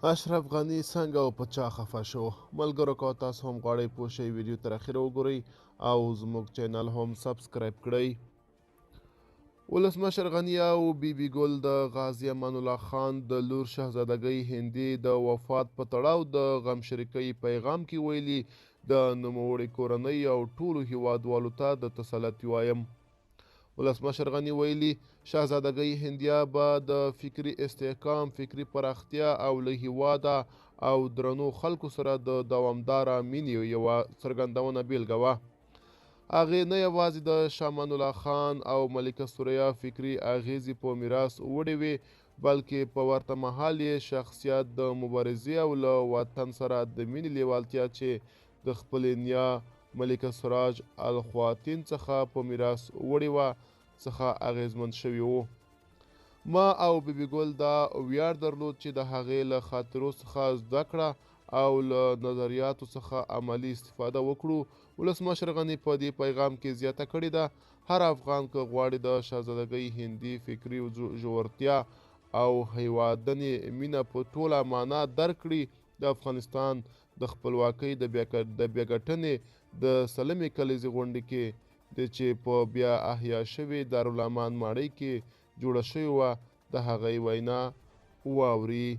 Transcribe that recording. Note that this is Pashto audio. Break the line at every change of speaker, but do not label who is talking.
اشرف غني څنګه او په چا خفه شو؟ ملګرو که تاسو هم غواړئ پوه شئ، ویډیو تر اخره وګورئ او زموږ چینل هم سبسکرایب کړئ. ولسمشر غني او بي بي ګل د غازي امان الله خان د لور شهزادګۍ هندي د وفات په تړاو د غمشریکۍ پیغام کې ویلي، د نوموړې کورنۍ او ټولو هیوادوالو ته د تسلت وایم. ولسمشر غني ویلي، شهزادګۍ هندیا به د فکري استحکام، فکري پراختیا او له هیواده او درنو خلکو سره د دوامداره مینې یوه څرګندونه بیلګه وه. هغې نه یوازې د شاه امان الله خان او ملکه ثریا فکري اغیزې په میراث وړې وې، بلکې په ورته مهال یې شخصیت د مبارزې او له وطن سره د مینې لیوالتیا چې د خپلې نیا ملکه سراج الخواتین څخه په میراث وړې وه، څخه اغیزمن شوي وو. ما او بي بي ګل دا ویاړ درلود چې د هغې له خاطرو څخه زده کړه او له نظریاتو څخه عملي استفاده وکړو. ولسمشر غني په دې پیغام کې زیاته کړې ده، هر افغان که غواړي د شهزادګۍ هندي فکري ژورتیا او هیوادنې مینه په ټوله معنا درک کړي، د افغانستان د خپلواکۍ د بیاګټنې د 100مې کلیزې غونډې کې د چې په بیا احیا شوې دارالامان ماڼۍ کې جوړه شوې وه، د هغې وینا واوري.